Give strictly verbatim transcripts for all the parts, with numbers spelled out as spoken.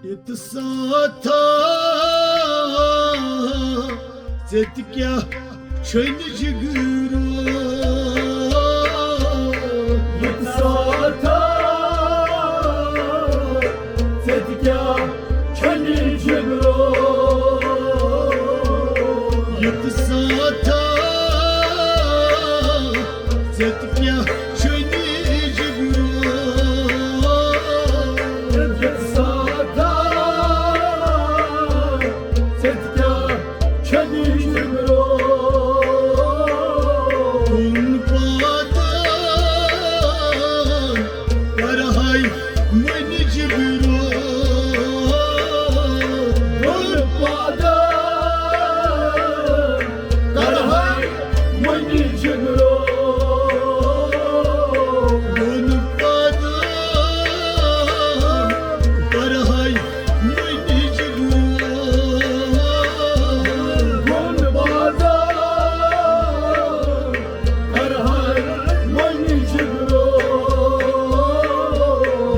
یتھ ساتھا ژےٚ تہِ کیٛاہ چھُنہٕ جگرو؟ یتھ ساتھا ژےٚ تہِ کیٛاہ چھُنہٕ جگرو؟ یتھ ساتھا ژےٚ تہِ کیٛاہ چھُنہٕ جگرو؟ یتھ ساتھا ژےٚ تہِ کیٛاہ چھُنہٕ جگرو؟ کُن پادن کرہاے وۄنۍ جگرو؟ کُن پادن کرہاے وۄنۍ جگرو؟ کُن پادن کرہاے وۄنۍ جگرو؟ کُن پادن کرہاے وۄنۍ جگرو؟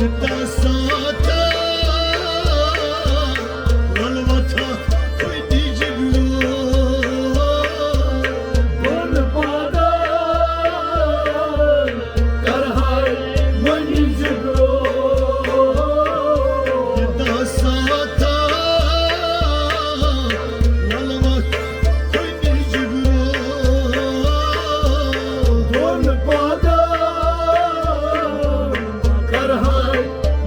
یوٗتاہ ساتھا ولوتھا وۄنۍ جگرو؟ کُن پادن کرہاے وۄنۍ جگرو؟ یوٗتاہ ساتھا ولوتھا وۄنۍ جگرو؟ کُن پادن کرہاے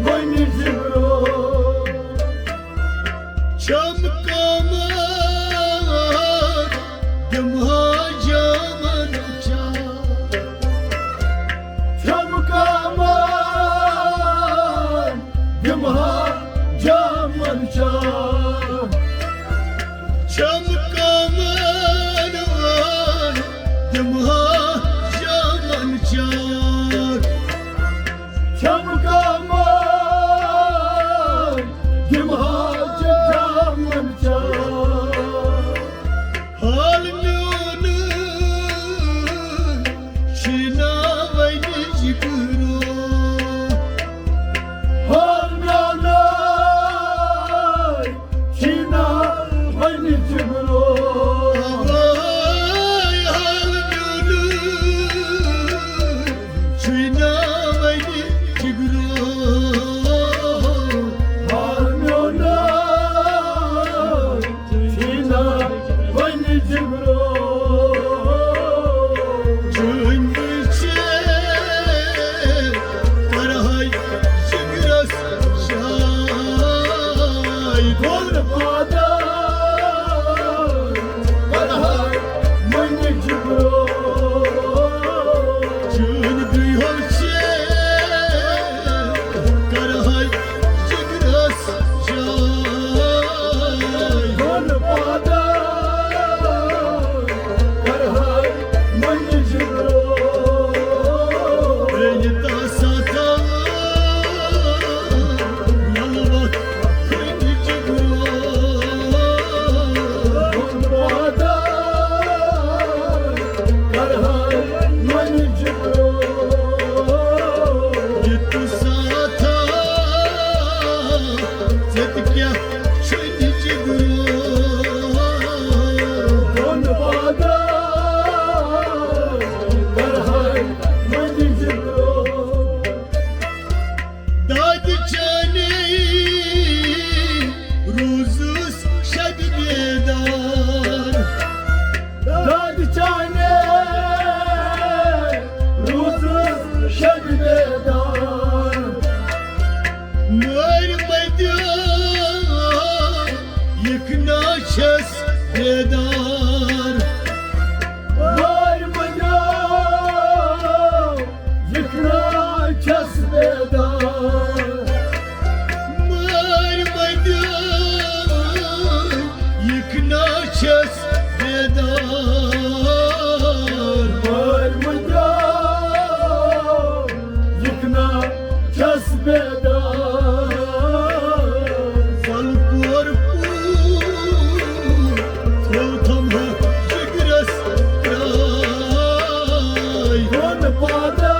وۄنۍ جگرو؟ چھم کامہ دمہا جامن چا۔ چھم کامہ دمہا جامن چا۔ چھم کامہ دمہا جامن چا۔ چھم کامہ دمہا جامن چا۔ حال میون چھُنہ وۄنۍ جگرو۔ حال میون چھُنہ وۄنۍ جگرو۔ حال میون چھُنہ وۄنۍ جگرو۔ حال میون چھُنہ وۄنۍ جگرو۔ چٲنۍ وٕچھِتھ کرہاے جگرس شاے۔ کُن پادن کرہاے وۄنۍ جگرو؟ چٲنۍ وٕچھِتھ کرہاے جگرس شاے۔ کُن پادن کرہاے وۄنۍ جگرو؟ یوٗتاہ ساتھا ولوتھا وۄنۍ جگرو؟ کُن پادن کرہاے وۄنۍ جگرو؟ یوٗتاہ ساتھا ژےٚ تہِ کیٛاہ چھُنہٕ جگرو؟ کُن پادن کرہاے وۄنۍ جگرو؟ دادِ چانے روٗزُس شبِ بیدار۔ دادِ چانے روٗزُس شبِ بیدار۔ مٲرۍ مٔدیو یِکھ نا چھَس بیدار۔ مٲرۍ مٔدیو یِکھ نا چھَس بیدار۔ مٲرۍ مٔدیو یِکھ نا چھَس بیدار۔ مٲرۍ مٔدیو یِکھ نا چھَس بیدار۔ زل پور پوٗر تھوٚو تھمہٕ جگرس ترٛاے۔ کُن پادن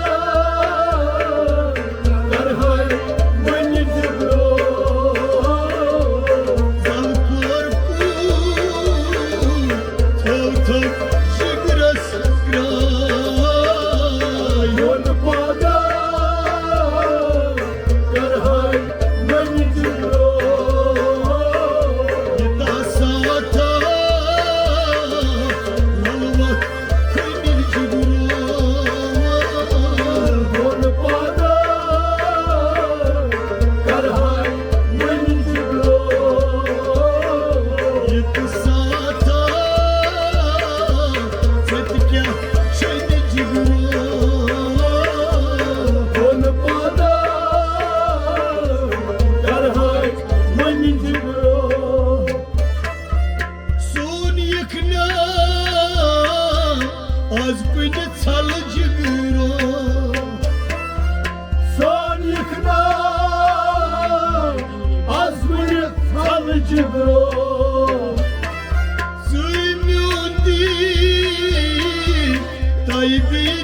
کرہاے وۄنۍ جگرو؟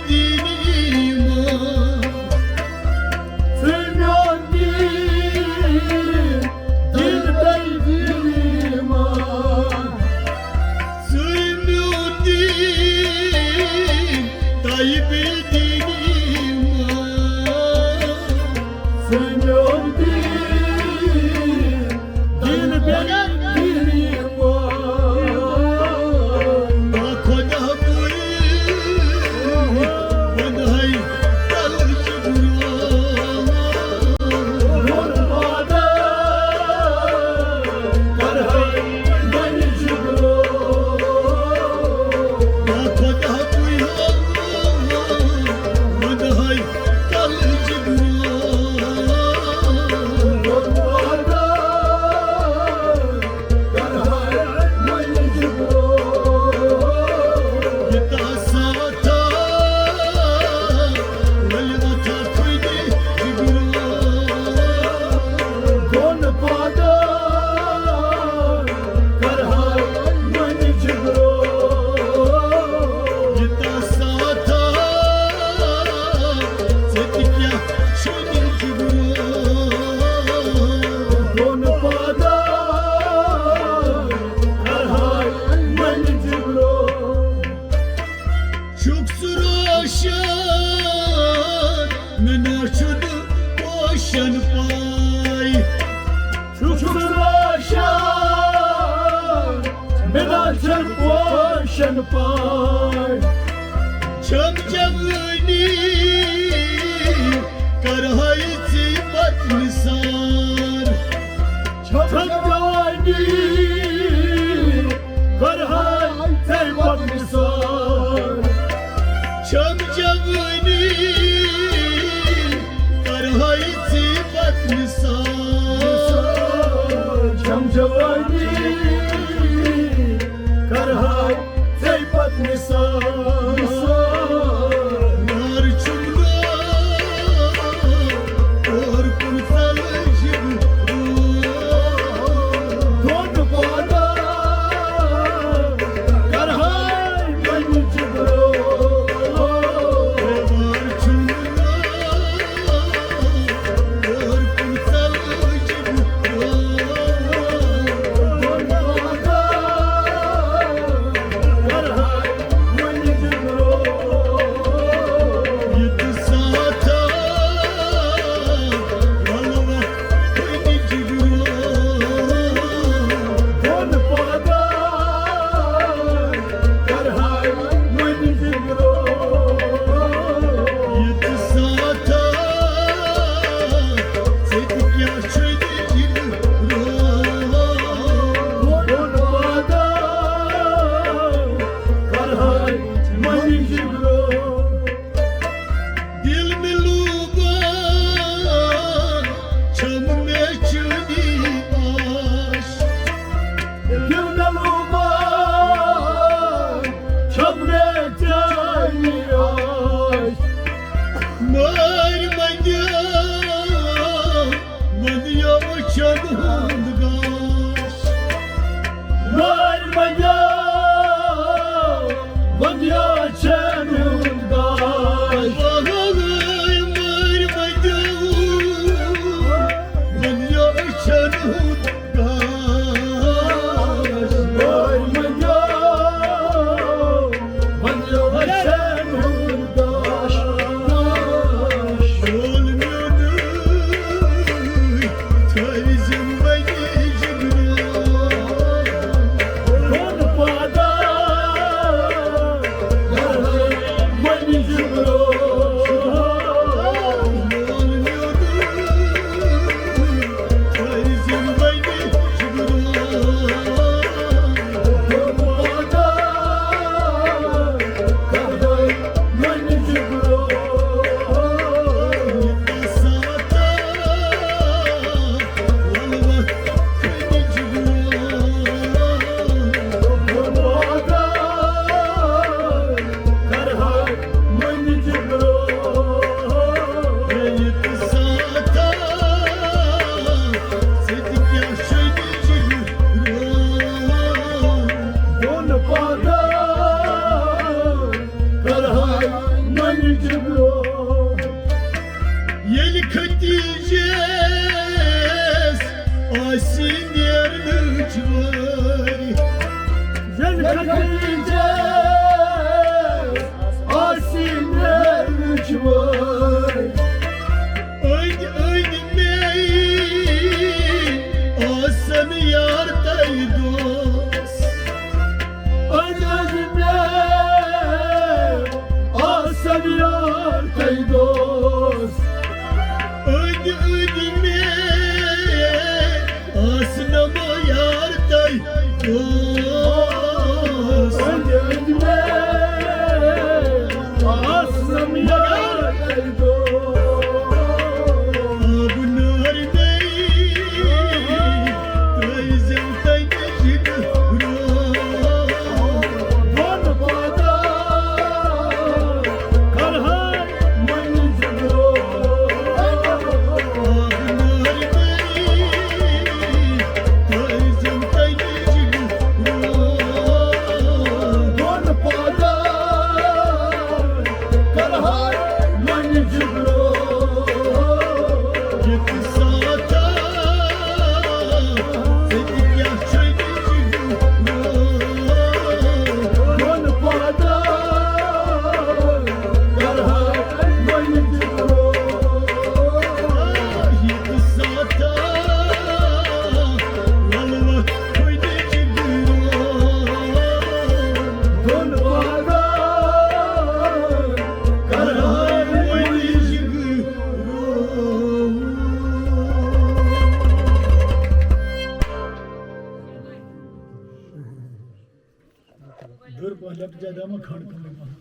دین ایمان۔ ژٕ میون دین، دین دل دین ایمان۔ ژٕ میون دین، طیب دین ایمان۔ ژٕ میون دین، دین دل دین ایمان۔ خدا بوئی، بندہائی، تل جبرو۔ چھُکھ ژٕ روشن، مےٚ نہ چھُنہٕ پوشن پاے۔ چھُکھ ژٕ روشن، مےٚ نہ چھَنہٕ پوشن پاے۔ چھَم جوٲنی، کرہاے ژےٚ پتہٕ نثار۔ چھَم جوانی، کرہاے ژےٚ پتہٕ نثار۔ چھَم جوانی، کرہاے ژےٚ پتہٕ نثار۔ چھَم جوانی، کرہاے ژےٚ پتہٕ نثار۔ نار چھُم نار، اور کُن ژلہٕ جِگرو۔ دۄن پادن کرہاے وۄنۍ جِگرو۔ نار چھُم نار، اور کُن ژلہٕ جِگرو۔ دل مےٚ لوٗبان، چھَم مےٚ چٲنی آش۔ دل مےٚ لوٗبان، چھَم مےٚ چٲنی آش۔ مٲرۍ مٔنٛدیو، مٔنٛدیو أچھن ہُنٛد گاش۔ مٲرۍ مٔنٛدیو، مٔنٛدیو أچھن ہُنٛد گاش۔ وَلہٕ مٲرۍ مٔنٛدیو، مٔنٛدیو أچھن ہُنٛد گاش۔ مٲرۍ مٔنٛدیو، مٔنٛدیو أچھن ہُنٛد گاش۔ شول میونُے، تھٲوۍ زِندگی ییٚلہِ ختیٖجس آسہِ نیرنٕچ وٲرۍ۔ ییٚلہِ ختیٖجس آسہِ نیرنٕچ وٲرۍ۔ أنٛدۍ أنٛدۍ مے آسن یار تۄہہِ دوست۔ أنٛدۍ أنٛدۍ مےٚ آسن یار تۄہہِ دوست۔ أنٛدۍ أنٛدۍ مےٚ آسن یار تۄہہِ دوست۔ أنٛدۍ أنٛدۍ مےٚ آسن یار تۄہہِ دوست۔ آب نار مے ترٛٲوزیو تۄہہِ نِش۔ دُر پہن لۄکٹہِ جایہِ دَپان کھنٛڈ کمٕے پہن۔